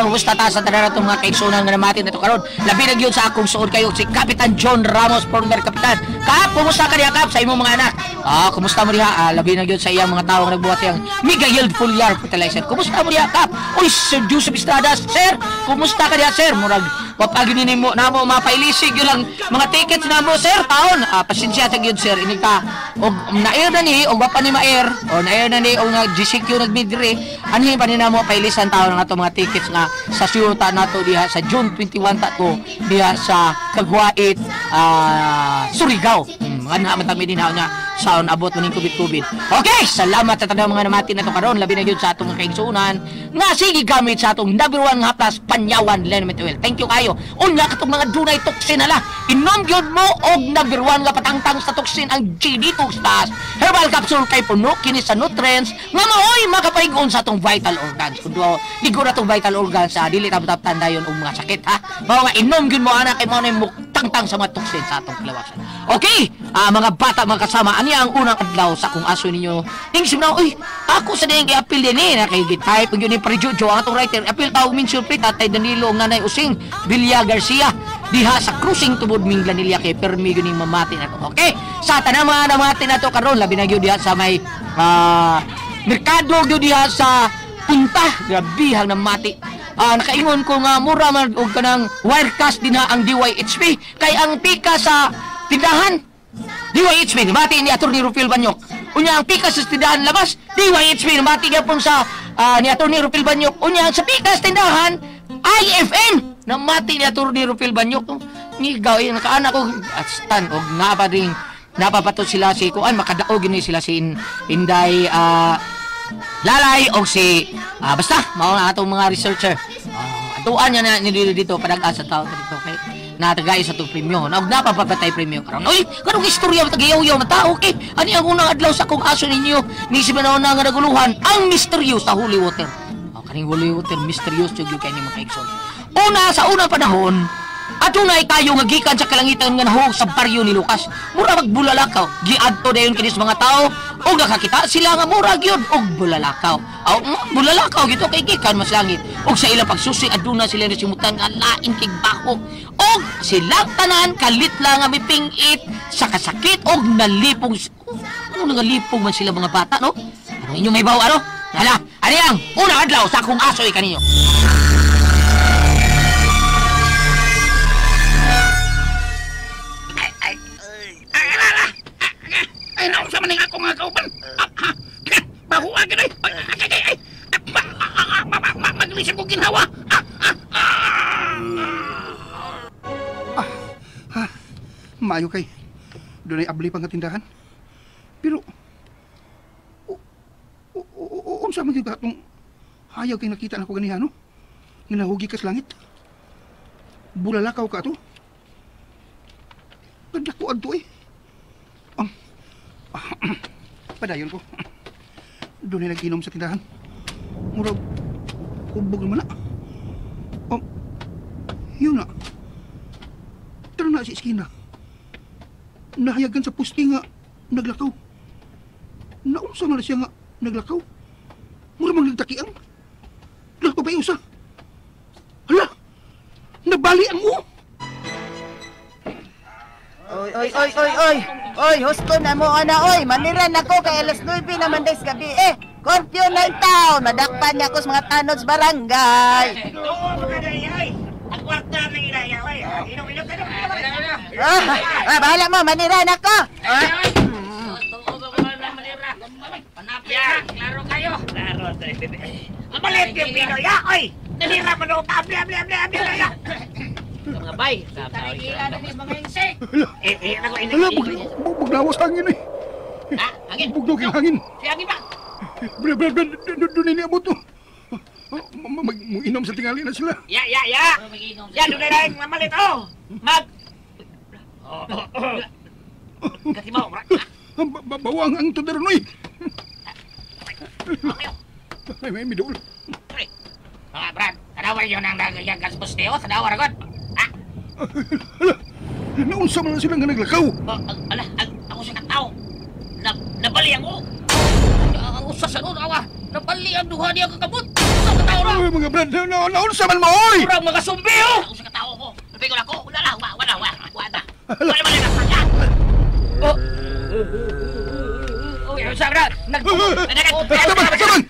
Mangusta ta sa tanan atong mga kaigsunan nga namati nato karon. Labi na gyud sa akong suod kayo si Kapitan John Ramos, former kapitan. Kap, kumusta ka diha, Kap, sa imong mga anak? Kumusta mo diha? Labi na gyud sa iyang mga tawo nga nagbuhat siyang Mega Yield Foliar Fertilizer. Kumusta mo diha, Kap? Uy, Sir Joseph Estrada, sir, kumusta ka diha, sir? Murag wapagi nimo namo mapailisig yun lang mga tickets namo, sir, taon. Pasensya sa gyud, sir, ini ka og na-air na ni og wa pa ni ma-air o na-air na ni og nga GCQ nagmidre anhi pa ni namo pailisan taon ang ato mga tickets nga sa siyuta nato diha sa June 21 ta to diha sa Kagwait, Surigao. Mga man tami din nga saon abot maning kubit-kubit. Okay, salamat sa tanang mga namati nato karon, labi na gyud sa atong mga kaigsuonan nga sige gamit sa atong number 1 nga plus Panyawan Liniment Oil. Thank you kayo. Unya katong mga dunay toxin ala, inom gyud mo og number 1 nga patangtang sa toxin ang GD Tox Plus Herbal Capsule kay puno kini sa nutrients nga maoy makapaigon sa atong vital organs. Kun duha ligo na atong vital organs sa dili tabtaptan dayon og mga sakit ha. Mao nga inom gyud mo ana kay mao nay mutangtang sa mga toxin sa atong kalawasan. Okay, mga bata mga kasama, ani ang unang adlaw sa akong aso ninyo. Ning simna, uy, ako sa diyang i-appeal din eh. Nakigit-type, yun yung Jojo, ang atong writer. Appeal tawag min surpri, Tatay Danilo, ang Nanay Using, Villa Garcia, diha sa cruising tubod Minglanilla kay permi yun yung mamati na to. Okay, sa tanang mga namati na to karon, labi na yun diha sa may merkado yun diha sa Punta. Grabe hang namati. Nakaingon ko nga mura man og kanang wirecast din na ang DYHP kay ang pika sa tindahan DYHP namati ni Atty. Rufil Banyok. Unya ang pika sa tindahan labas DYHP namati gyapon sa ni Atty. Rufil Banyok. Unya ang sa pika sa tindahan IFM namati ni Atty. Rufil Banyok. Ngigaw eh, nakaana ko at stan og napa ding napapato sila si kuan makadaog gini sila si Inday Lalay og si basta mao na atong mga researcher. Atuan niya na nililo dito padag-an sa tao dito kay natagay sa itong premyo. Naog napapapatay premyo karon. Uy, kanong istorya tagayaw-yaw mata. Okay, ani ang unang adlaw sa akong aso ninyo ni si Manona nga naguluhan ang misteryo sa holy water. Oh, kaning holy water misteryoso gyud kay ni mga kaigsoon. Una sa unang panahon, adunay kayo nga gikan sa kalangitan nga nahog sa baryo ni Lucas. Mura magbulalakaw. Giadto dayon kini sa mga tao og nakakita sila nga mura gyud og bulalakaw. Aw, bulalakaw gito kay gikan mas langit. Og sa ilang pagsusi aduna sila nasimutan nga lain kig bako. Og silang tanan kalit lang nga mipingit sa kasakit og nalipong. Ano nangalipong man sila mga bata, no? Ano inyong may baw ano? Hala, ani ang unang adlaw sa akong asoy kaninyo. Ay, nausa man ang akong kauban. Bahuan ka na. Ay, ay, maglisip ko ginhawa. Maayo kay. Doon ay abli pang katindahan. Pero, unsa man gyud atong hayag kay nakita na ko ganiha, no? Nga nahugi kas langit. Bulalakaw ka ato. Kadako adto eh. Padayon ko. Doon ay nag-inom sa tindahan. Murag, hubog naman na. Yun na. Tara na si Iskina. Nahayagan sa pusti nga naglakaw. Naunsa man na siya nga naglakaw. Murag mang nagtakiang. Lakaw pa usa. Hala! Nabali ang uo! Oy, oy, oy, oy, oy. Oy, husto na mo ana oy. Maniran ako kay alas 9 naman des gabi. Eh, curfew na taon. Madakpan niya ako sa mga tanod sa barangay. Ang kwarta ng inaya, oy. Inom-inom ka na. Bahala mo, maniran ako. Ya, klaro kayo. Klaro. Mabalit yung Pinoy, ya, oy. Nalira mo no, abli, abli, abli, abli, ya. Mga bay. Hala, buglawas hangin eh. Hangin? Bugnog yung hangin. Si hangin ba? Bre, bre, bre, doon ini abot to. Mag-inom sa tingali na sila. Ya, ya, ya. Ya, doon na lang mamalit, oh. Mag... Kasi mo, Bawang ang tudaronoy. Ay, may midol. Mga brad, tanawar yun ang nagayagas busteo, tanawar agad. Hala, naunsa man na sila nga naglakaw. Ala, ako sa katao. Nabali ang u. Ang Usa sa nun, awa. Nabali ang duha niya kakamot. Usa ka tao ra. Ay, mga brad, naunsa man mo, oy! Murag mga sumbi, oh! Usa ka tao ko. Napingon ako. Wala na, wala, wala, wala. Wala man na. Oh. Uy, usa ka na. Nag... Taman! Taman! Taman!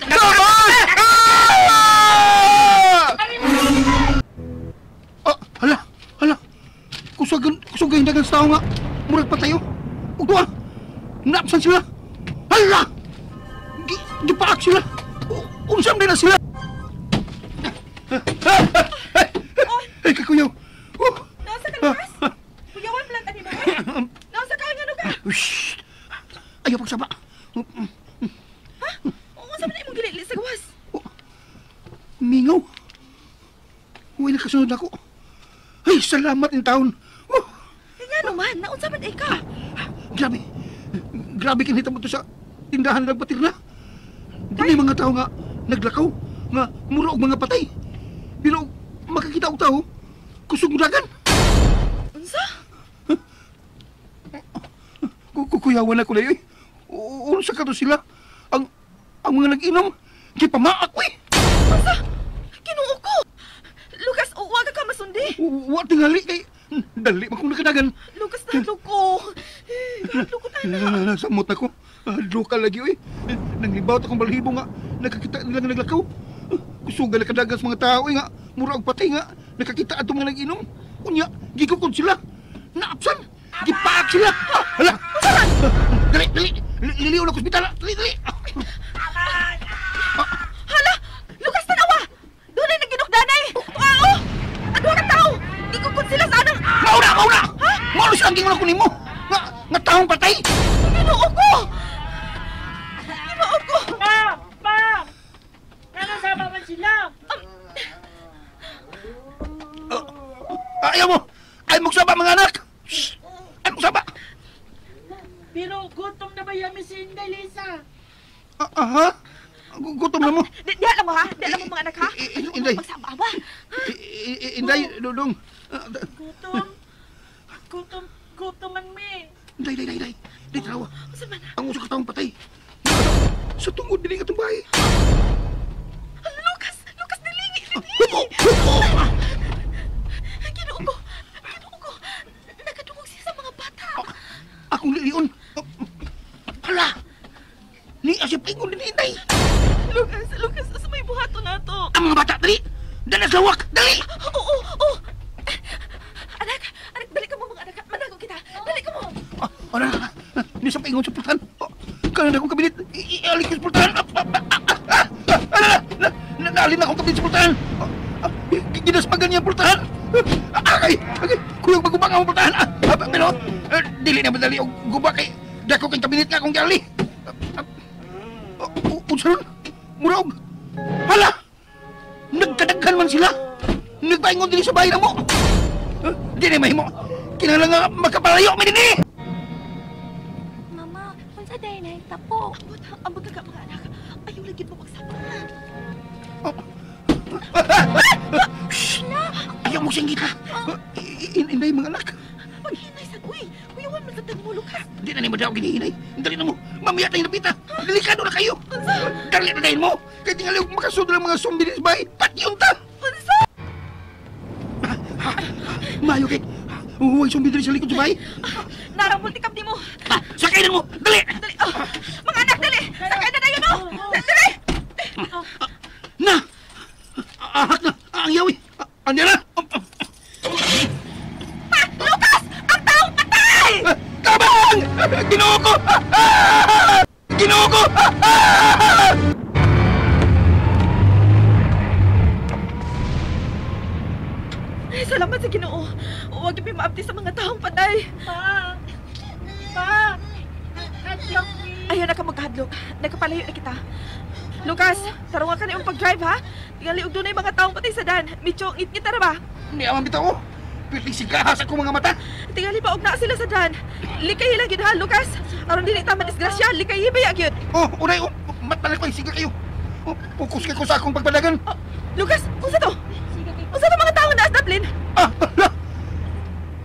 Ah! Ah, hala! Hala! Kusog dagan sa tao nga. Murag patayo. Ug duha. Naapsan sila. Hala! Gipaak sila. Unsam din na sila. Ay, kakuyaw. Oh. Nasa ka, Lucas? Kuyawan lang tani ba? Nasa ka nga, Lucas? Shh! Ayaw pagsaba. Ha? Unsa man imong gilili sa gawas? Mingaw. Uy, nakasunod ako. Ay, salamat in taon. Oh, Nga naman, naunsa man ka? Grabe. Grabe kinita mo to sa tindahan ng batir na. Doon may mga tao nga naglakaw, nga mura og mga patay. Pero makakita og tao, kusog dagan. Unsa? Kukuyawan na ko na yun. Unsa ka to sila? Ang mga nag-inom, gipamaak ko eh. Unsa? Kinuo ko. Lucas, huwag ka masundi. Wa tingali kay dali man kong nakadagan. Lucas, nahadlok ko. Nahadlok ko tayo. Samot na ko. Hadlok ka lagi oy. Nanglibaw akong balhibo nga nakakita nila nga naglakaw. Kusugan na kadagan sa mga tao nga mura og patay nga nakakita atong mga nag-inom. Unya, gigukod sila. Naapsan. Gipaak sila. Hala. Dali, dali. Liliw na ko ospital. Dali, dali. Hala! Lucas, tanawa! Doon ay naginukdanay! Tuao! Ano ka tao? Gigukod sila sa anang... Mauna, mauna! Ha? Mauna silang gingon ako nimo! Nga taong patay! Ginoo ko! Ginoo ko! Pa! Pa! Nakasama man sila! Ayaw mo! Ayaw mo saba mga anak! Shhh! Ayaw mo saba! Pero gutom na ba yami si Inday, Lisa? Aha? Gutom na mo? Di alam mo ha? Di alam mo mga anak ha? Inday! Magsama ba? Inday, Dudong! Gutom! Gutom! Gutom man mi! Inday, day, day, day! Day, tarawa! Unsa man? Ang uso ka taong patay! Sa tungod, dili ka itong bahay! Lucas! Lucas, dilingi! Huko! Huko! Ginoo ko! Ginoo ko! Nakadungog siya sa mga bata! Akong lilion! Hala! Ni asip ingon din Inday! Lucas! Lucas! Asa may buhato na to? Ang mga bata, dali! Dala sa lawak! Dali! Oo! Oo! Anak! Anak! Dali ka mo mga anak! Manago kita! Dali ka mo! Ano na? Ni sa paingon sa pultahan! Kanan akong kabinet! Ialik ko sa pultahan! Ano na? Naalin akong kabinet sa pultahan! Ginaspagan niya ang pultahan! Akay! Kuyang magubang ang pultahan! Pero, dili na madali og guba kay dako kay kabinet nga akong giali! Unsa nun? Murag! Hala! Nagkadaghan man sila! Nagpaingon din sa bahay na mo! Di na mahimo! Kinahanglan nga makapalayo mi dinhi! Mama, unsa day na tapo? Ambot, ambot ka mga anak. Ayaw lagi mo magsama. Shh! Ayaw mo siyang kita! Inday mga anak! Paghinay sa uy! Kuyawan man sa tagmo, Lucas! Di na ni madaw ginihinay. Dali na mo! Mamaya tayong napita! Delikado na kayo! Dali na dahil mo! Kaya tingali makasud ng mga zombie din sa bahay! Patyon ta! Unsa? Mayo kay! Huwag zombie din sa likod sa bahay! Narang multikap di mo! Sakay na mo! Dali! Dali! Oh, mga anak, dali! Sakay na dayon, oh! Dali! Na! Ahak na! Ang yawi! Anya na! Lucas! Ang taong patay! Tabang! Ginoo ko! Ginoo ko! Ay, salamat sa Ginoo. Huwag yung maabti sa mga taong patay. Pa! Pa! Hadlok mi! Ayaw na ka magkahadlok. Nagkapalayo na kita. Lucas, tarungan ka na yung pag-drive, ha? Tingali og dunay mga taong patay sa dan. Medyo ngit-ngit na ba? Hindi aman bitaw ko. Piling sigahas akong mga mata. Tingali pa og naa sila sa dan. Likay lang gyud ha, Lucas. Aron dili ta madisgrasya, likay ba gyud. Oh, unay, oh, matala ko, sige kayo. Oh, focus kayo sa akong pagpadagan. Oh, Lucas, unsa to? Unsa to mga taong naa sa Dublin? Ah, hala.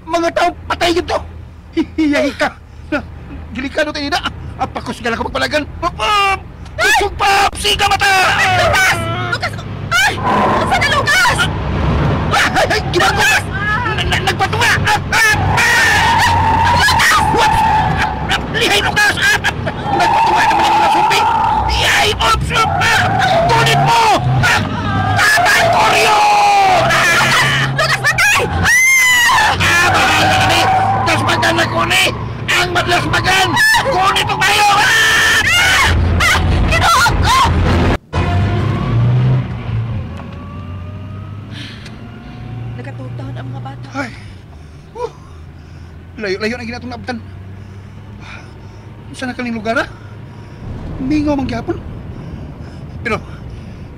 Mga taong patay gyud to. Hihiyahi ka. Delikado tayo nila. Apakos ka lang ako pagpalagan. Oh, oh. Sugpap! Siga mata! Lucas! Lucas! Ay! Unsa na, Lucas? Ay! Gibago! Nagpatunga! Lucas! What? Lihay, Lucas! Nagpatunga naman yung mga zombie! Yay! Oops! Kunin mo! Tatay Koryo! Lucas, patay! Bahala na kami! Dasmagan na kuni! Ang madlasmagan! Kunin mo kayo! Ginoo ko! Nagkatuog-taon ang mga bata. Ay! Layo-layo na ginatong naabtan. Saan na kaning lugar, ha? Mingaw man gyapon. Pero,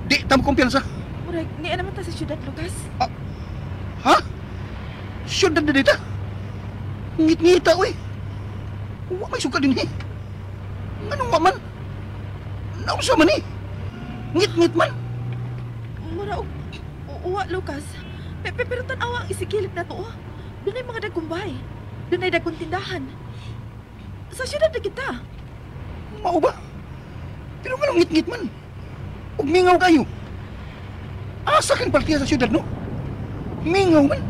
di tam kumpiyansa. Murag, niya naman ta sa siyudad, Lucas. Ha? Siyudad na dita? Ngit-ngita, uy. Wa may suka din, eh. Anong wa man? Nausa man, eh. Ngit-ngit man. Mura, uwa, Lucas. Pero tanawa ang isigilip na to, oh. Doon ay mga dagkong bahay. Doon ay dagkong tindahan. Sa siyudad na kita. Mao ba? Pero nganong ngit-ngit man? Ug mingaw kayo. Asa kan partiya sa siyudad, no? Mingaw man.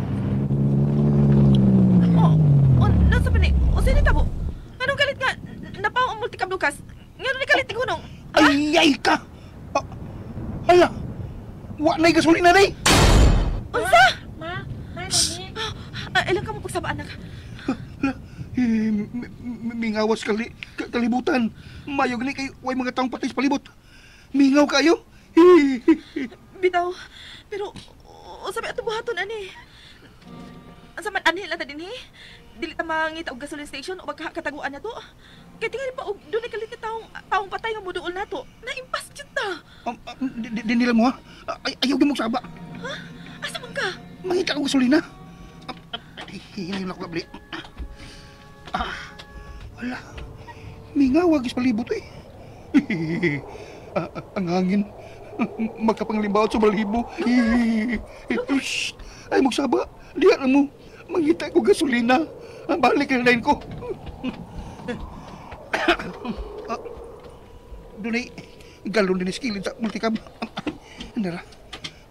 Oh, nasa pa ni? O, sino tabo? Anong galit nga? Napaw ang multicab, Lucas. Ngano ni galit ni Gunong? Ay, ay ka! Hala! Wa na'y gasolina day! Unsa? Ma, mano ni? Ilang ka mo pagsaba, anak? Hala, mingawas kalibutan. Mayo gani kay way mga taong patay sa palibot. Mingaw kayo. Bitaw. Pero, unsa may atong buhaton, ani? Unsa man anhi lang ta dinhi? Dili ta mangita og gasoline station o magkataguan na to. Kay tingali pa og dunay kalit nga taong patay nga moduol nato. Naimpas jud ta. Di nila mo, ha? Ay, ayaw gyud mo saba. Ha? Asa man ka? Mangita og gasolina. Hinayon ako labli. Wala. Mingaw agis palibot, eh. Ang hangin. Magkapanglimbawat sa balahibo. Ay, magsaba. Diyan na mo. Mangita ko gasolina. Balik na rin ko. Dunay, galon din iskilid sa multicab. Nara,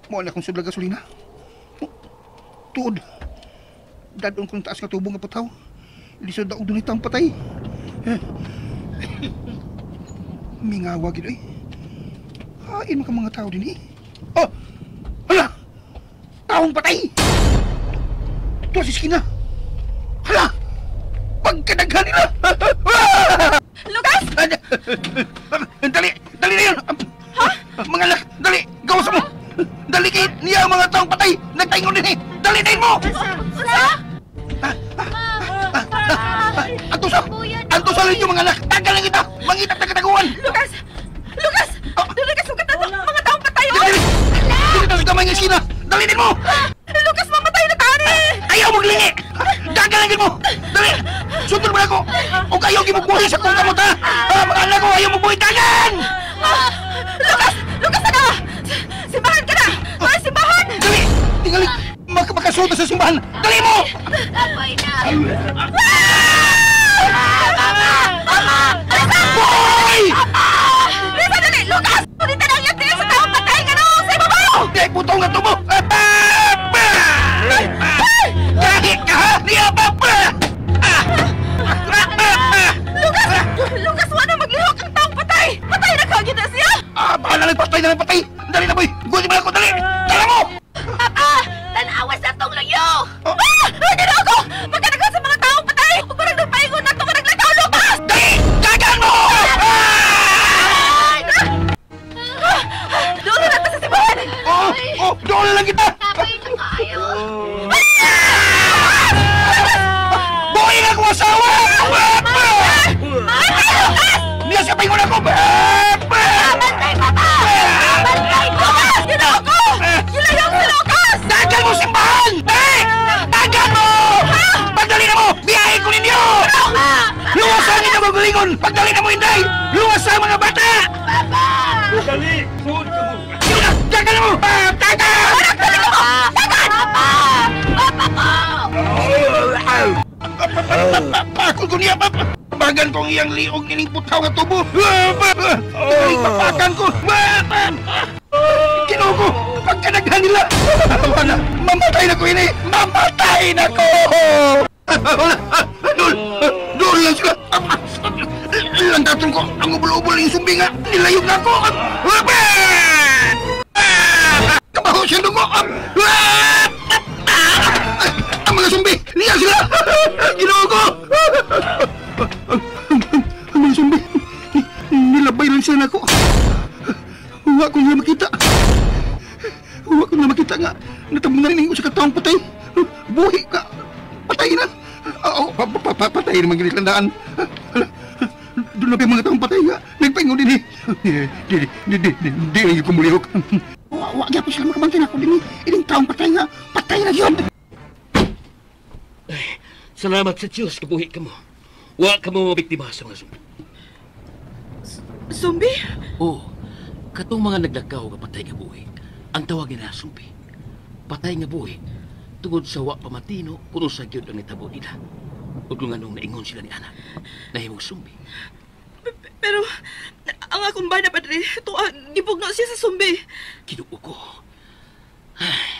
mo na akong sudla gasolina. Tuod. Dadon kong taas nga tubo nga putaw. Lisod na og dunay taong patay. Mingawa gid oy. Hain man ka mga tao din eh. Oh! Hala! Taong patay! Ito sa iskina! Hala! Pagkadaghan nila! Lucas! Dali! Dali na yun! Ha? Mga anak! Dali! Gawas mo! Dali kay niya ang mga taong patay! Nagtaingon din eh! Dali din mo! Unsa? Anto sa ninyo mga anak! Tagal lang kita! Mangita tagataguan! Lucas! Lucas! Doon ka sugat na to! Mga taong patay! Dali! Dali sa gamay nga iskina! Dali din mo! Lucas, mamatay na tani! Ayaw maglingi! Gagalangin mo! Dali! Sundon mo ako! O ayaw gimubuhi sa kong kamot, ha? Mga anak ko, ayaw magbuhi! Dagan! Lucas! Lucas na! Simbahan ka na! Ay, simbahan! Dali! Tingali! Makasuot sa simbahan! Dali mo! Apoy na! Boy! Lisa, dali! Lucas! Ulitan ang iyang sa taong patay nga no! Sa ibabaw! Di, putong nga tubo! Kahit ka, ha? Niya pa! Lucas! Lucas, wala maglihok ang taong patay! Patay na kagyo na siya! Bahala na, patay na, patay! Dali na, boy! Gusto mo ako, dali! Dala mo! Papa! Tanawa sa tong layo! Ah! Ginoo ko! Pagkanagot sa mga taong patay! Parang nagpaingon na ito nga naglakaw, Lucas! Dali! Dagan mo! Doon na natin sa simbahan! Oh! Doon na lang kita! Tapay na kayo! Buhay na akong asawa! Niya sa paingon ako! Bantay, Papa! Bantay, Lucas! Ginoo ko! Gilayong si Lucas! Dagan mo simbahan! Dali! Dagan mo! Pagdali na mo! Biyahe ko ninyo! Luwasan ninyo magalingon! Pagdali na mo, Inday! Luwasan mga bata! Papa! Dali! Suod ka mo! Sige na! Dagan na mo! Dagan! Dagan! Papa! Papa ko! Pakol ko niya! Bagan kong iyang liog nining putaw nga tubo! Tingaling mapakan ko! Ginoo ko! Pagkanaghan nila! Wala! Mamatay na ko ini! Mamatay na ko! Dul! Dul lang sila! Landatong ko! Ang ubol-ubol yung sumbi nga! Nilayog na ako! Kabaho siya dugo! Ang mga sumbi! Niya sila! Ginoo ko! Ang mga sumbi! Nilabay lang sila nako. Huwa ko nila makita. Huwa ko nila makita nga. Natabunan ninyo sa kataong patay. Buhi ka. Patay na. Oo, patay naman ganit landaan. Doon na pa yung mga taong patay nga. Nagpaingon din eh. Di lagi ko mulihok. Wa gyapon sila makabantay na ako din eh. Ining taong patay nga. Patay na yun. Salamat sa Diyos, kabuhi ka mo. Wa ka mo mabiktima sa mga sumbi. Sumbi? Oo. Katong mga naglakaw nga patay nga buhi, ang tawag nila sumbi. Patay nga buhi, tungod sa wa pamatino kung unsa gyud ang nitabo nila. Ug kung anong naingon sila ni Ana, nahimong sumbi. Pero, ang akong bana, Padre, tuwa, gibugno siya sa sumbi. Kinuo ko. Ay,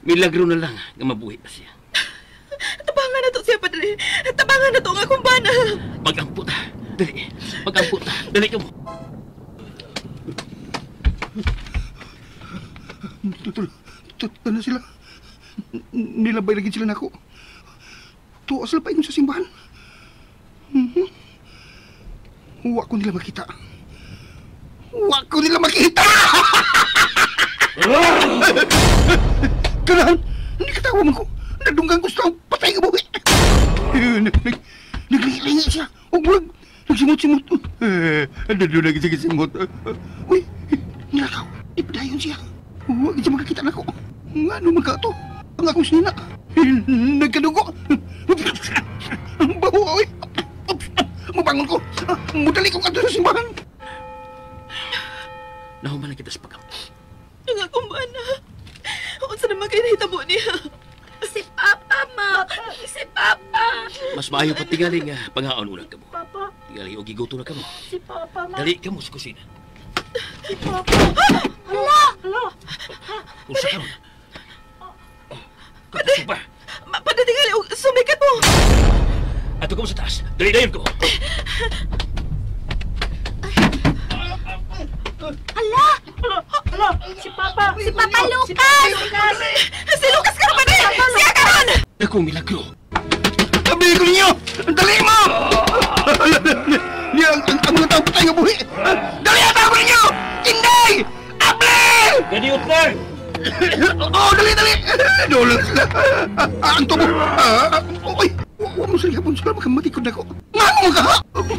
milagro na lang nga mabuhi pa siya. Tabangan na to siya, Padre. Tabangan na to ang akong bana. Magampo ta. Dali. Magampo ta. Dali ka mo. Tutul na sila. Nilabay lagi sila nako. Tuwa sila paingon sa simbahan. Wa ko nila makita. Wa ko nila makita! Kanahan, hindi katawa man ko. Nadunggang gusto ang patay nga buhi. Naglingi siya. O murag, nagsimot-simot. Doon lagi siya simot. Uy, nilakaw. Ipadayon siya. Huwag siya makakita na ko. Nga naman ka ito? Ang akong sinina. Nagkadugo. Ang baho, oy. Mabangon ko. Mudali ko kadto sa simbahan. Nahuman na kita sa pagkampo. Ang akong bana. Unsa naman kayo nahitabo niya? Si Papa, Ma! Si Papa! Mas maayo pa tingali nga pangaon ulang ka mo. Papa! Tingali o giguto na ka mo. Si Papa, Ma! Dali ka mo sa kusina. Si Papa! Hala! Hala! Unsa karon? Kapuso pa! Padre, tingali o sumikat mo! Ato ka mo sa taas. Dali dayon ko. Hala! Hala! Si Papa! Si Papa Lucas! Si Lucas karon, Padre! Siya karon! Akong milagro. Sabi ko ninyo! Dali mo! Ang mga tao patay nga buhi! Dali ang tao ninyo! Inday! Able! Gani utlar! Oo, dali, dali! Dulo sila! Ang tubo! Uy! Huwag mo sila hapon sila, makamatikod na ko. Nga mo ka!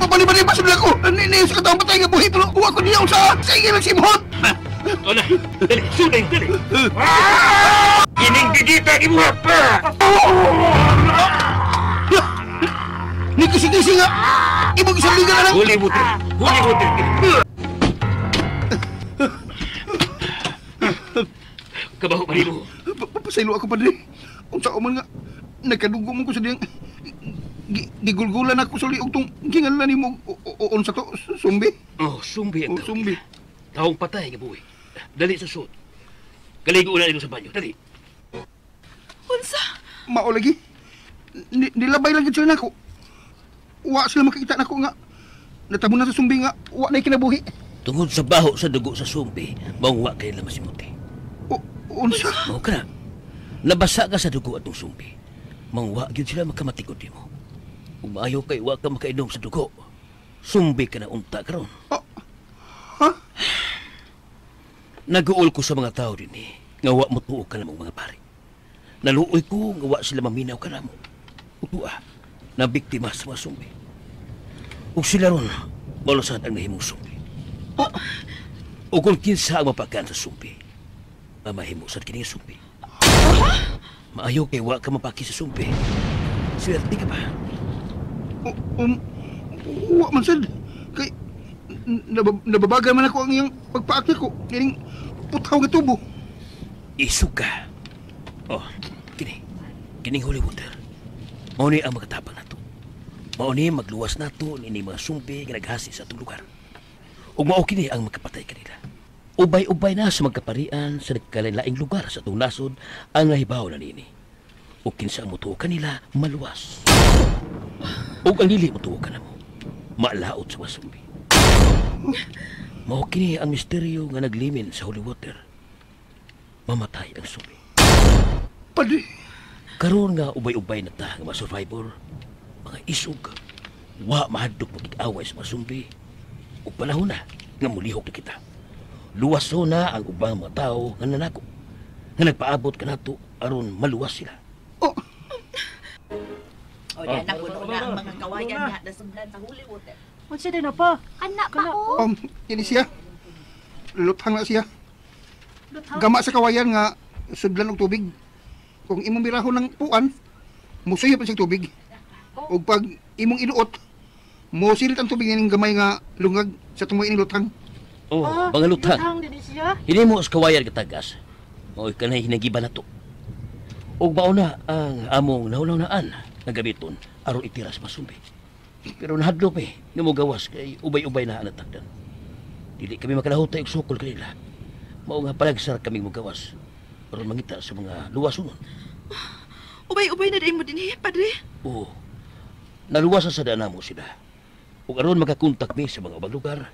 Pabali-bali pa sila ko! Niniyo sa kataong patay nga buhi, pero huwag ko niya sa sige lang simhot! O na! Dali! Suday! Dali! Kining gigita imuha pa! Nikisi-kisi nga! Ibig sabihin ka na lang! Huli butir! Huli butir! Kabaho pa rin mo. Pasaylo ako, Padre. Kung saan man nga, nagkadugo mo ko sa diyang... Gigulgulan ako sa liog tong gingalan ni mo unsa to, sumbi? Oh, sumbi ang Oh, tawag. sumbi. Taong patay nga buhi. Dali sa suot. Kaligo na nito sa banyo. Dali. Unsa? Mao lagi. Nilabay lagi sila nako. Wa sila makikita nako nga. Natabo na sa sumbi nga, wa na kinabuhi. Tungod sa baho sa dugo sa sumbi, maong wa kay lamasimuti. Unsa? Mao ka na. Nabasa ka sa dugo atong sumbi. Maong wa gyud sila makamatikod nimo. Ug maayo kay wa ka makainom sa dugo. Sumbi ka na unta karon. Ha? Naguol ko sa mga tao dinhi nga wa motuo ka namong mga pare. Naluoy ko nga wa sila maminaw ka namo. Ug tuwa, na biktima sa mga sumbi. Ug sila ron, malusad ang nahimong sumbi. O kung kinsa ang mapakan sa sumbi, mamahimo sad kini sumbi. Maayo kay wa ka mapaki sa sumbi. Swerte ka ba? Wa man sad. Kay nababagal man ako ang iyang pagpaak nako. Kining putaw nga tubo. Isog ka. Oh, kini. Kining holy water. Mao ni ang makatapang nato. Mao ni magluwas nato niini mga sumbi nga naghasi sa atong lugar. Ug mao kini ang makapatay kanila. Ubay-ubay na sa magkaparian sa nagkalain-laing lugar sa atong nasod ang nahibaw na nini. Ug kinsa ang mutuo kanila maluwas. Ug ang dili mutuo kanamo, malaot sa masumbi. Mao kini ang misteryo nga naglimin sa holy water. Mamatay ang sumbi. Padre! Karon nga ubay-ubay na ta nga mga survivor, mga isog, wa mahadlok magig-away sa mga sumbi. Ug panahon na nga mulihok na kita. Luwaso na ang ubang mga tao nga nanako, nga nagpaabot kanato aron maluwas sila. Oh! O, yan, napuno na ang mga kawayan nga nasudlan sa holy water. Unsa din na pa? Anak pa ko. Kini siya. Luthang na siya. Gama sa kawayan nga sudlan og tubig. Kung imong birahon ng puan, musuyo pa siyang tubig. Ug pag imong inuot, mosilit ang tubig ning gamay nga lungag sa tumoy ining luthang. Oh, mga luthang. Luthang din siya. Hinimo sa kawayan katagas. Mo'y kanay hinagiba na to. Ug mao na ang among nahunaw-naan nga gamiton aron itira sa masumbi. Pero nahadlok eh, nga mogawas kay ubay-ubay na ang natagdan. Dili kami makalahutay og sukol kanila. Mao nga palagsar kaming mogawas aron mangita sa mga luwasunon. Ubay-ubay na din mo din, Padre. Oo. Naluwasan sa daan namo sila. Ug aron makakontak mi sa mga ubang lugar,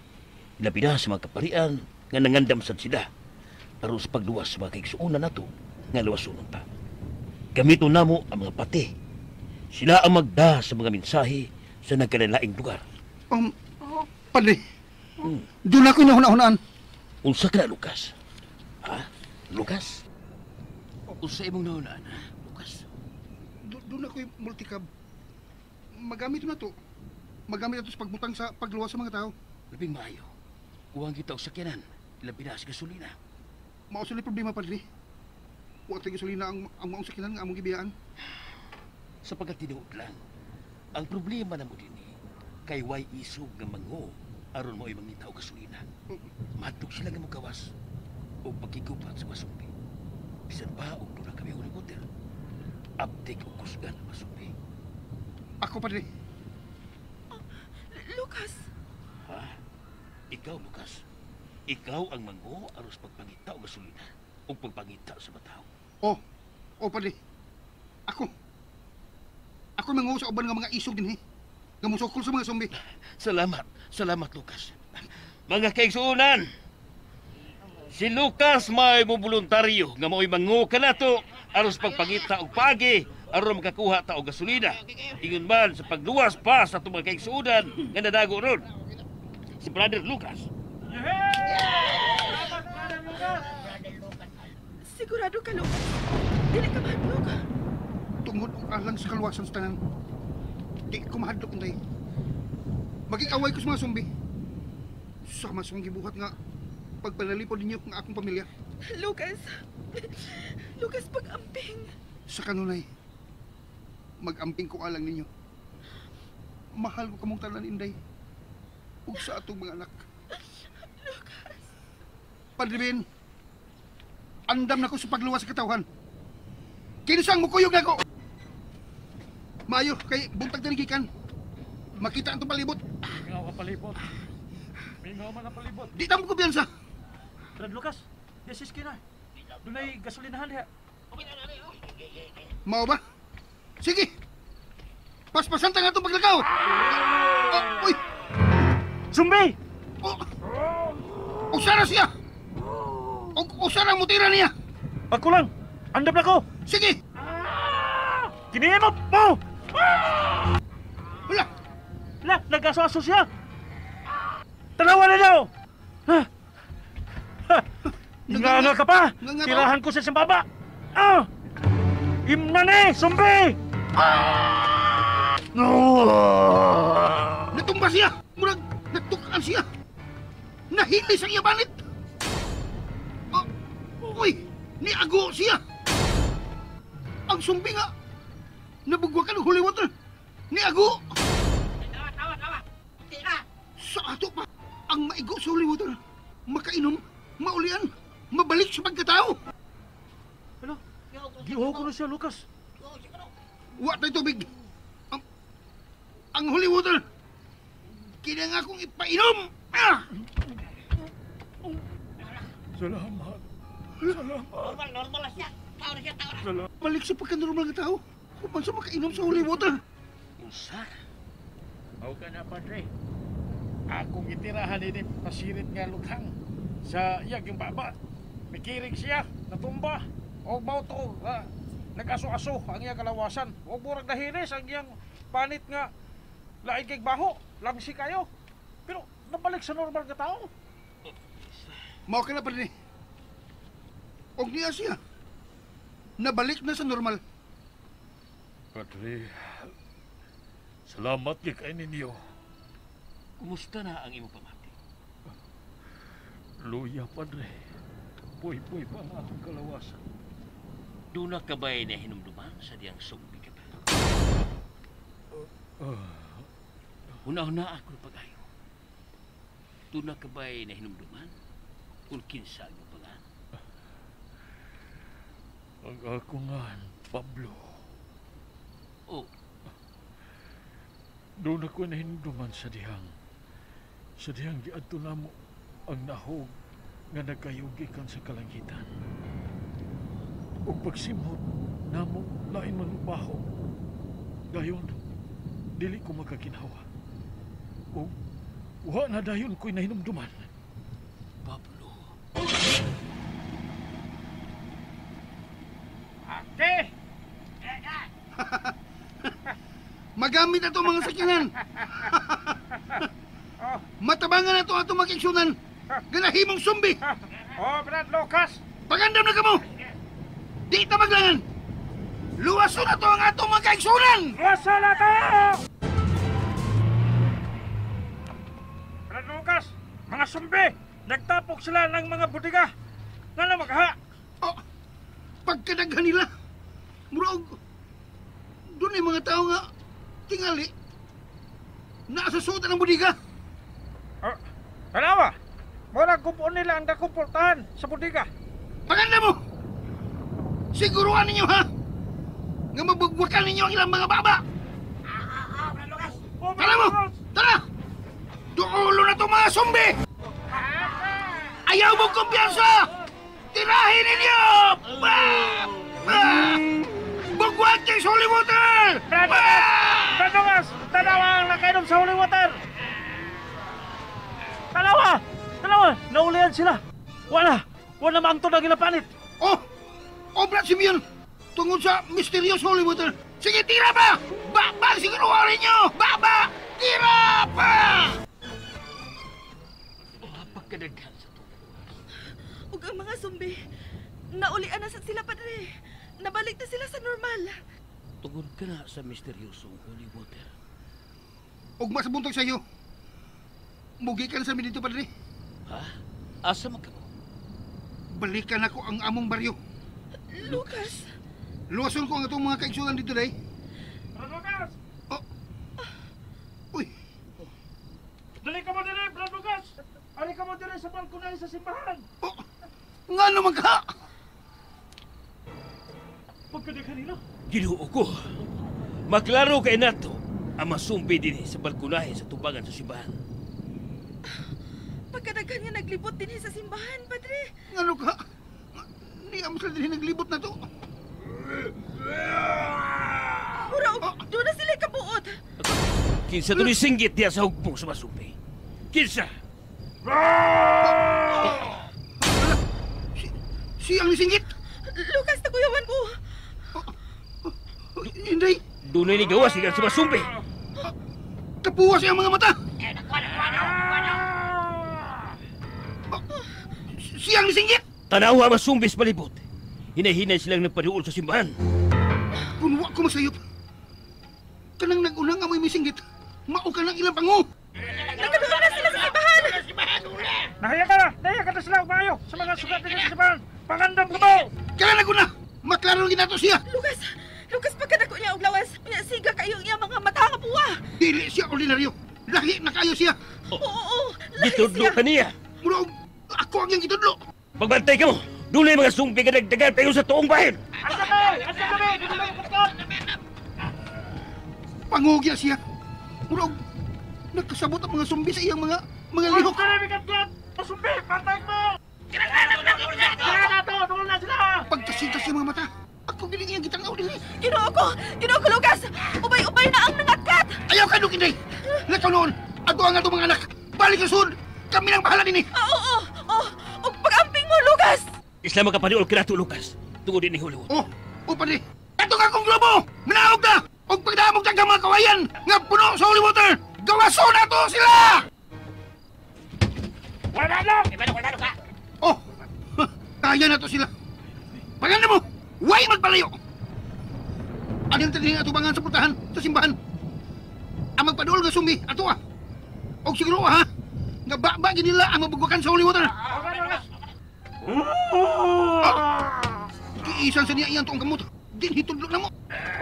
labi na sa mga kaparian nga nangandam sad sila aron sa pagluwas sa mga kaigsuonan nato nga luwasunon pa. Gamiton namo ang mga pati. Sila ang magda sa mga mensahe sa nagkalalaing lugar. Padre, doon ako nahuna-hunaan. Unsa ka na, Lucas? Ha? Lucas? Unsa imong nahunaan, ha? Lucas? Doon ako yung multicab. Magamit na to. Magamit na to sa pagbutang sa pagluwas sa mga tao. Labing maayo. Kuhang kita og sakyanan. Labi na sa gasolina. Mao sila problema, Padre. Wa tay gasolina ang maong sakyanan nga among gibiyaan. Sa pagkatinuod lang, ang problema na mo din kay way isog nga mango aron mo ay mangita og gasolina. Mahadlok sila nga mogawas og pagkigupat sa masumbi. Bisan pa og doon na kami holy water. Aptik og kusgan ang masumbi. Ako, Padre. Lucas! Ha? Ikaw, Lucas. Ikaw ang mango aron sa pagpangita og gasolina ug pagpangita sa mga tao. Oh, oh, Padre. Ako. Ako mango sa uban nga mga isog dinhi. Nga mosukol sa mga zombie. Salamat. Salamat, Lucas. Mga kaigsuonan, si Lucas may moboluntaryo nga mao'y mango kanato aron sa pagpangita og pagi aron makakuha ta og gasolina. Ingon man sa pagluwas pa sa atong mga kaigsuonan nga nadago ron. Si Brother Lucas. Sigurado ka, Lucas. Dili ka mahadlok. Tungod og alang sa kaluwasan sa tanan. Di ko mahadlok, Inday. Magikaway ko sa mga zombie. Sama sa akong gibuhat nga pagpanalipod ninyo ng akong pamilya. Lucas. Lucas, pag-amping. Sa kanunay, mag-amping ko alang ninyo. Mahal ko kamong tanan, Inday. Ug sa atong mga anak. Lucas. Padre Ben, andam na ko sa pagluwas sa katawhan. Kinsang mukuyog na ko? Maayo kay buntag diri gikan. Makita ang itong palibot. Mingaw ka palibot. Mingaw man ang palibot. Di ta mo kumpiyansa. Brad Lucas, this is kina. Dunay gasolinahan diha. Mao ba? Sige. Paspasan ta nga itong paglakaw. Oh, uy! Zumbi! Oh! Usara siya! Usara mo tira niya! Ako lang! Andam na ko! Sige! Kiniin mo! Mo! Wala! Wala! Nag-aso-aso siya! Tanawa na daw! Ha? Ha? Nga ka pa! Nga-nga pa. Tirahan ko siya sa baba! Ah! Imna ni! Sumbi! Ah! No! Natumba siya! Murag natukaan siya! Nahili sa iya banit! Oh, uy! Niago siya! Ang sumbi nga! Nabugwakan ng holy water! Niago! Sa ato pa! Ang maigo sa holy water! Makainom, maulian, mabalik sa pagkatao! Ano? Giho ko na siya, Lucas. Wa tayo tubig! Ang holy water! Kailangan akong ipainom! Ah! Salamat. Salamat. Normal, normal siya. Tao na siya, tao na. Salamat. Balik sa pagka-normal nga tao. Human sa makainom sa holy water. Unsa? Mao ka na, Padre. Akong gitirahan ini pasirit nga lughang sa iyang yung baba. Mikirig siya, natumba. O mao to, nag-aso-aso ang iyang kalawasan. O murag nahiris ang iyang panit nga lain kay baho, lamsi kayo. Pero nabalik sa normal nga tao. Mao ka na, Padre. Og niya siya. Nabalik na sa normal. Padre, salamat kay kay ninyo. Kumusta na ang imong pamati? Luya, Padre. Puy-puy pa ang akong kalawasan. Doon na ka ba'y nahinumduman sa diyang sumbi ka pa? Una-una ako pag-ayo. Doon na ka ba'y nahinumduman kung kinsa ang iyong pangan? Ang ako nga, Pablo. Oh. Doon ako nahinumduman sa dihang. Sa dihang giadto namo ang nahog nga nagkayugikan sa kalangitan. Ug pagsimhot namo lain man og baho. Dayon, dili ko makaginhawa. Ug wa na dayon ko'y nahinumduman. Pablo. Ate! Magamit na ito mga sakyanan. Matabangan na ito atong makiksyonan. Ganahimong sumbi. Oh, Brad Lucas. Pagandam na kamo. Di ta maglangan. Luwason na ito ang atong mga kaigsunan. Luwason na ito! Brad Lucas, mga sumbi, nagtapok sila ng mga budiga. Nga na magha. Oh, pagkadaghan nila, murag, doon ay mga tao nga tingali, naasusutan ang budiga. Oh, tanawa, murag kumpon nila ang dakumportahan sa budiga. Paganda mo! Siguruan ninyo ha! Nga mabugwakan ninyo ang ilang mga baba! Tara mo! Tara! Duulo na itong mga sumbi! Ayaw mong kumpiyansa! Tirahin ninyo! Bah! Bah! Bugwag kay holy water! Brad Lucas! Tanawa ang nakainom sa holy water! Tanawa! Tanawa! Naulian sila! Wala! Wala maangtod ang ilang panit! Oh! Oh, Brad Simeon! Tungod sa mysterious holy water! Sige, tira pa! Ba! Siguro ninyo! Ba! Tira pa! Oh, pagkadaghan sa tuwa. Ug ang mga sumbi, naulian na sa sila, Padre. Nabalik na sila sa normal. Tungod ka na sa misteryosong holy water. Ug mas buntag sa iyo. Mugi ka na sa amin dito, Padre. Ha? Asa man ka mo? Balikan ako ang among baryo. Lucas! Luwason ko ang itong mga kaigsunan dito, day. Brad Lucas! Oh. Uy! Dali ka mo dili, Brad Lucas! Ali ka mo dili sa balkonahe sa simbahan! Oh! Nga naman ka! Pagkadaghan nila! Ginoo ko! Maklaro kay nato ang masumbi din sa balkonahe sa tubangan sa simbahan. Pagkadaghan nga naglibot din sa simbahan, Padre. Ngano ka? Di amo sila din naglibot na to. Mura, doon na sila kabuot. Kinsa to ni singgit diya sa hugpong sa masumbi? Kinsa? Siyang nisinggit? Lucas, nakuyawan ko. Hindi. Doon na ni gawa siya sa masumbi. Kapuwa siya ang mga mata. Siyang nisinggit! Tanawa masumbi sa palibot. Hinahinay silang nagpaduol sa simbahan. Kung wa ko masayop, kanang nag-unang amoy misinggit, mao ka ng ilang pango. Nakaduol na sila sa simbahan! Nahiya ka na! Nahiya ka na sila umayo sa mga sugat nila sa simbahan! Pangandam ko to! Kaya nag-una! Maklaro ginato siya! Lucas! Lucas, pagkadako niya og lawas, siga kayo ang iyang mga mata nga buwa! Dili siya ordinaryo! Lahi na kayo siya! Oo, oo! Lahi Gitudlo siya! ka niya! Murag, ako ang iyang gitudlo! Magbantay ka mo! Doon na yung mga sumbi ka nagdagan tayo sa tuong bahin! Asa kami! Asa kami! Dito lang yung! Pangugya siya! Murag, nagkasabot ang mga sumbi sa iyang mga lihok! Gusto na bigat-gat! Masumbi! Patay mo! Sitas yung mga mata. Ako giling iyang gitanaw din eh. Ginoo ko! Ginoo ko, Lucas! Ubay-ubay na ang nangatkat! Ayaw ka, Luke, Inday! Lakaw noon! Ato ang atong mga anak! Balik sa sud! Kami nang bahala din eh! Oo, oo, oo! Ug pag-amping mo, Lucas! Isla makapaniol kinato, Lucas. Tungod din ni Hollywood. Oh, oh, padre! Ato nga akong globo! Manaog na! Og pagdamog ang mga kawayan nga puno sa holy water! Gawaso na to sila! Wala na! Wala ka! Oh! Kaya na to sila! Paganda mo! Huwag magpalayo! Anong tanin atubangan sa putahan sa simbahan? Ang magpadol nga sumbi, ato ah! Og siguro ha! Nga ba nila ang mabugwakan sa holy water! Ah! Giisan sa niya iyang tuong kamot! Dinhitudlo na mo!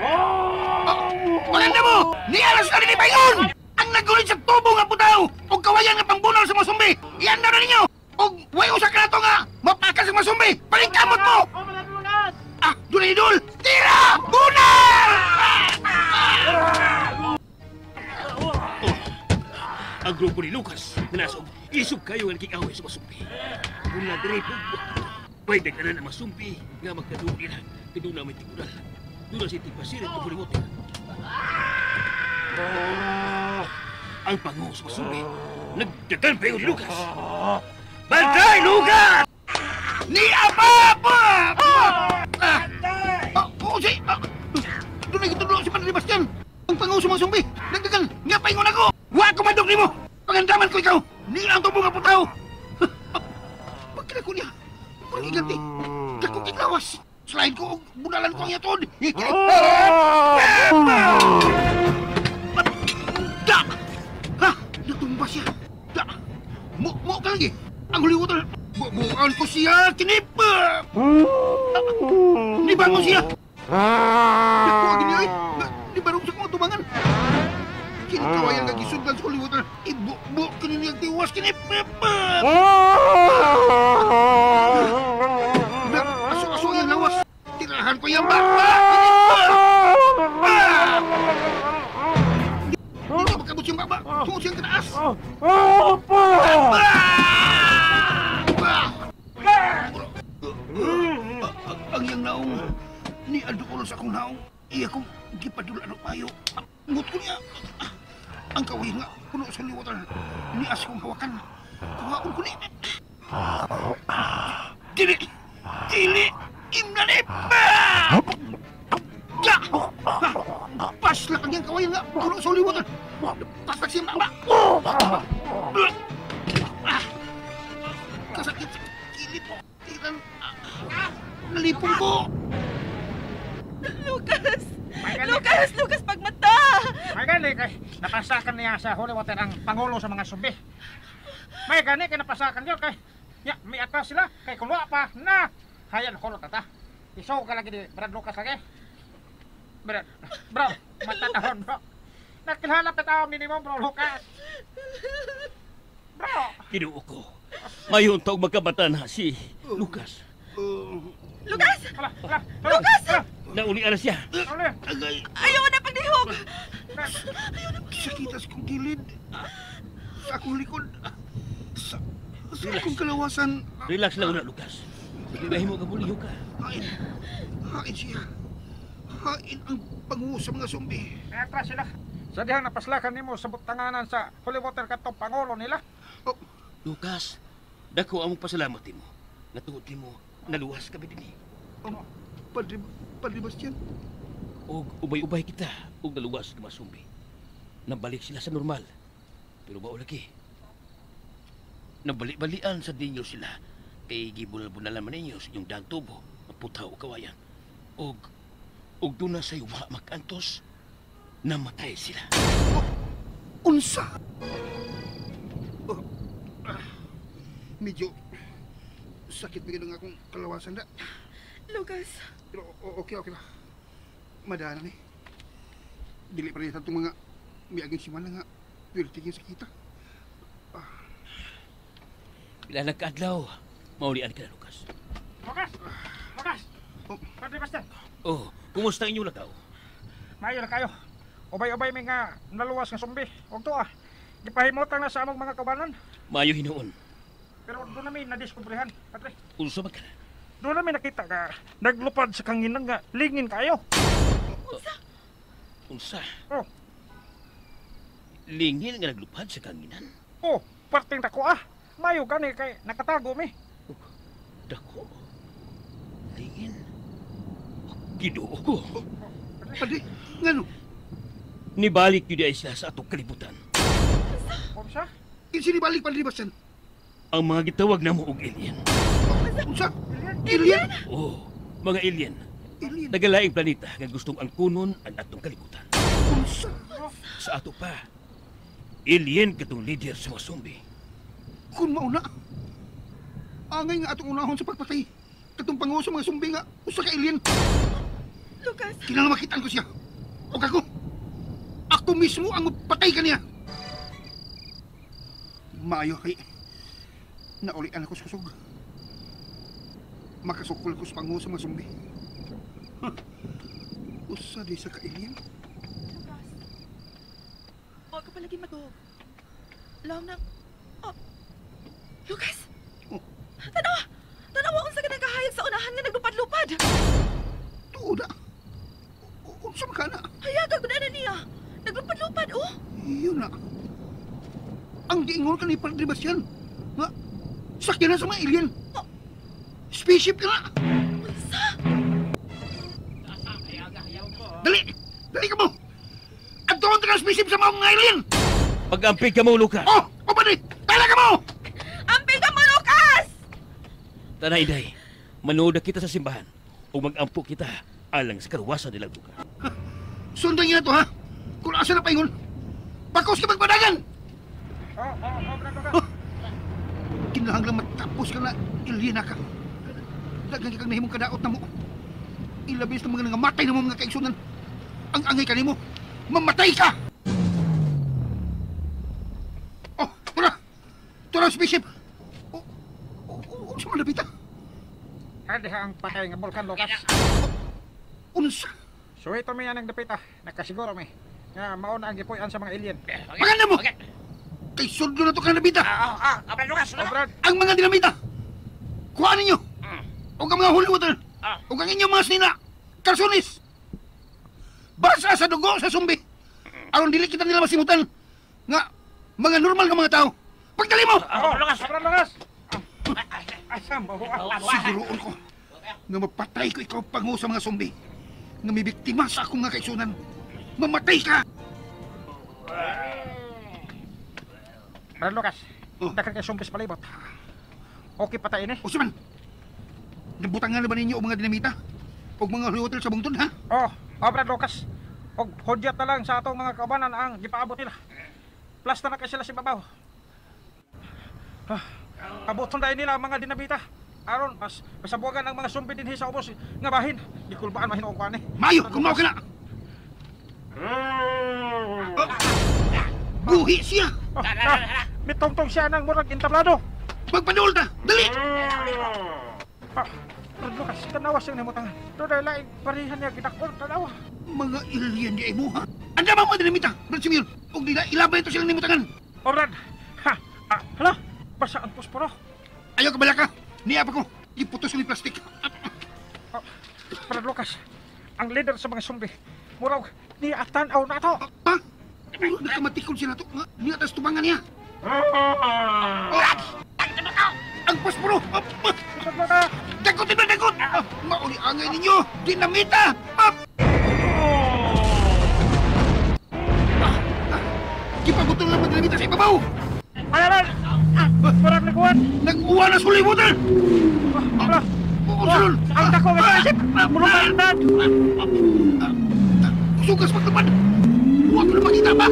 Ah! Paganda mo! Nialas na rin ipayon! Ang nagulit sa tubo nga putaw! Og kawayan nga pangbunol sa mga sumbi! Iyan na ninyo! Og way usa ka na to nga! Mapakas sa mga sumbi! Palingkamot mo! Ah! Doon na idol! Tira! Bunal! Ang grupo ni Lucas na nasa isog kayo ang nakikaway sa masumpi. Kung nadire bugwa, may dagdanan ang masumpi nga magkaduo nila. Kaya doon namin tigural. Doon na si Tigpasirit ng Holy Water. Ang pango sa masumpi, nagdagan pa ni Lucas. Bantay, Lucas! Ni Apa! Pa! Ah! Oo, si... Doon na gitudlo si Padre Bastian! Ang pango sa mga sumbi! Nagdagan! Nga paingon ako! Wa ko madog nimo! Pagandaman ko ikaw! Ni ang tubo nga putaw! Pagkira ko niya! Puro giganti! Dakong kitlawas! Slide ko og bunalan ko ang yatod! Da! Ha! Natumba siya! Da! Mo ka lagi! Ang holy water! Bubuan ko siya! Kinip! Nibangon siya! Dako ang gini ay! Nibarong sa kong tubangan! Kinikawayan nga gisudlan sa holy water! Ibubo ko niya tiwas! Kinip! Aso-aso ang lawas! Tirahan ko yung bakba! Hindi na magkabot siyang baba! Tungod siyang kataas! Ang iyang naong ni aduol sa akong naong iya kong gipadula ng payo. Ngut ko niya. Ang kaway nga puno sa liwater ni as kong hawakan. Kuhaon ko ni. Dili! Dili! Imna ni! Ya! Paslak ang iyang kaway nga puno sa liwater. Paslak siya mama. Kasakit sa kilid. Tiran. Nalipong ko! Lucas! Lucas! Lucas, pagmata! May gani kay napasakan niya sa holy water ang pangulo sa mga sumbi. May gani kay napasakan niya kay ya, may atras sila kay kung wa pa na hayan ko tata. Isaw ka lagi ni Brad Lucas lagi. Brad, bro, matatahon bro. Nakilala pa tao minimum bro Lucas. Bro. Kinuo ko. Mayon taog magkabatan ha si Lucas. Lucas! Hala, hala, Lucas! Naulian na siya. Ayaw na pagdihog! Sakit sa akong gilid, sa akong likod, sa akong kalawasan. Relax lang na, Lucas. Sige, mo ka buliho ka. Hain. Hain siya. Hain ang panguho sa mga zombie. Atras sila. Sa dihang napaslakan nimo sa butanganan sa holy water katong pangulo nila. Oh. Lucas, dako among pasalamat nimo. Natuod nimo, naluwas kami dinhi. Oh, Padre Bastian. Og ubay-ubay kita og naluwas ng mga zombie. Nabalik sila sa normal. Pero mao lagi. Nabali-balian sa dinyo sila. Kay gibunal-bunalan man ninyo sa inyong daang tubo, maputaw o kawayan. Og doon na sa'yo wa makantos, namatay sila. Oh, unsa? Oh, medyo sakit bigyan ng akong kalawasan da. Lucas. Pero okay lang. Madana ni. Dili pa rin sa itong mga miaging simana nga pwerte yung sakita. Pila nagkaadlaw, maulian ka na, Lucas. Lucas! Lucas! Oh. Padre Bastian! Oh, kumusta ang inyong lakaw? Maayo na kayo. Ubay-ubay may nga naluwas nga sumbi. Huwag to ah. Gipahimutang na sa among mga kabanan. Maayo hinuon. Pero doon namin nadiskubrehan, Padre. Unsa man ka na? Doon namin nakita ka naglupad sa kanginan nga lingin kayo. Unsa? Unsa? Oh. Lingin nga naglupad sa kanginan? Oh, parting dako ah. Mayo gani kay nakatago mi. Oh, dako. Lingin. Ginoo ko. Padre, ngano? Nibalik yun ay sila sa atong kalibutan. Unsa? Kinsa nibalik, Padre Bastian? Ang mga gitawag namo og alien. Unsa? Alien? Oh, mga alien. Alien. Nagalaing planeta nga gustong angkunon ang atong kalibutan. Unsa? Sa ato pa, alien katong leader sa mga zombie. Kung mauna, angay nga atong unahon sa pagpatay. Katong pangulo sa mga zombie nga usa ka alien. Lucas! Kinahanglan makitaan ko siya. O ako, ako mismo ang patay kaniya. Maayo kay naulian ako sa kusog. Makasukol ko sa pangulo sa mga zombie. Huh. Usa di sa ka-alien. Lucas, huwag ka palagi matug. Laom na... Oh. Lucas! Oh. Tanawa! Tanawa unsa ka nagkahayag sa unahan nga naglupad-lupad! Tuod na! Unsa man ka na? Hayaga ko na niya! Naglupad-lupad, oh! Iyon na. Ang giingon ka ni Padre Bastian nga sakyan na sa mga alien. Oh. Spaceship ka na! Unsa? Dali! Dali ka mo! Adtoon ka ng spaceship sa mga alien! Pag-ampig ka mo, Lucas! Oh! O, Padre! Tala ka mo! Ampig ka mo, Lucas! Tana, Inday. Manood na kita sa simbahan o mag-ampo kita alang sa kaluwasan nila, Lucas. Sundan niyo na to, ha? Kung asa na paingon, bakos ka magpadagan! Oh, Kinahanglan matapos ka na, alien na ka. Daghan kang nahimong kadaot na mo. Ilabis ng mga nangamatay na mo mga kaigsunan. Ang angay ka nimo, mamatay ka! Oh, tura! Tura, spaceship! Oh, oh, unsa man napita? Adi ang patay nga bulkan, Lucas. Unsa? Suwito mi anang dapita. Nakasiguro mi nga mauna ang gipuy-an sa mga alien. Maganda mo! Kay sudlo na to ka nabita! Lucas! Ang mga dinamita! Kuhaan ninyo! O ang mga holy water! O ang inyong mga sinina! Kalsones! Basa sa dugo sa sumbi! Aron dili kita nila masimutan nga mga normal nga mga tao! Pagdali mo! Lucas! Lucas! Asa mo? Siguroon ko nga mapatay ko ikaw pangu sa mga sumbi nga may biktima sa akong nga kaisunan. Mamatay ka! Brad Lucas, Oh. Daghan kay sumbis palibot. Okay patayin eh. O siman, nabutangan na ba ninyo ang mga dinamita? O mga holy water sa bungtod, ha? Oh, oh Brad Lucas. Og hudyat na lang sa atong mga kaubanan ang gipaabot nila. Plasta na kay sila si babaw. Ah, abuton dahil nila ang mga dinamita. Aron, mas masabuagan ang mga sumbi dinhi sa ubos nga bahin. Gikulbaan mahinuong ko ani. Mayo, kumaw ka na! Oh, buhi siya! Oh, mitungtong siya ng murag entablado. Magpadul ta! Dali! Ah, Brad Lucas, tanawa siyang namutangan. Doon laing parihan niya ginakon, tanawa. Mga alien di ay mo, ha? Anda ba mga dinamita, Brad Simeon? Huwag nila ilabay ito silang nimutangan. Oh, Brad! Ha! Ah, hala! Basa ang posporo. Ayaw ka balaka! Niya pa ko! Iputos ko ni plastik. Oh, Brad Lucas, ang leader sa mga zombie, murag niya tanaw na to. Ha? Murag nakamatikon sila to. Niya tas tubangan niya. Oh! Ang posporo! Dagot ba dagot! Mauli angay ninyo! Dinamita! Gipabutol lang dinamita sa ibabaw! Alaman! Murag nag-uwan! Nag-uwan na suloy water! Usulol! Ang dako nga isip! Mulutan! Sugas pagtupad! Huwag ko na makita ba?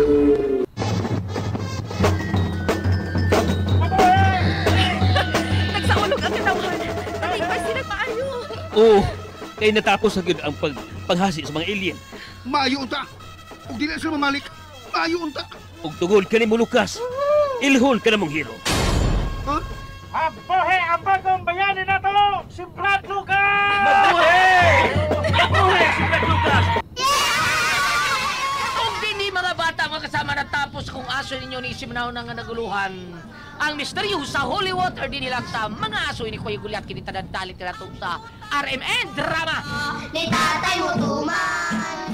Nagsaulog ang katawhan. Nalipay sila maayo. Oo, kay natapos na gyud ang paghasi sa mga alien. Maayo unta. Ug dili sila mamalik. Maayo unta. Ug tungod kani mo, Lucas, ilhon ka na mong hero. Ha? Mabuhi ang bagong bayani na to! Si Brad Lucas! Mabuhi! Mabuhi si Brad Lucas! Kung dinhi mga bata mga kasama natapos akong aso ninyo ni isip na nga naguluhan. Ang misteryo sa Holy Water din lang sa mga aso ni Kuya Gulyat kini tanan dalit na sa RMN Drama. Ni tatay mo tuman.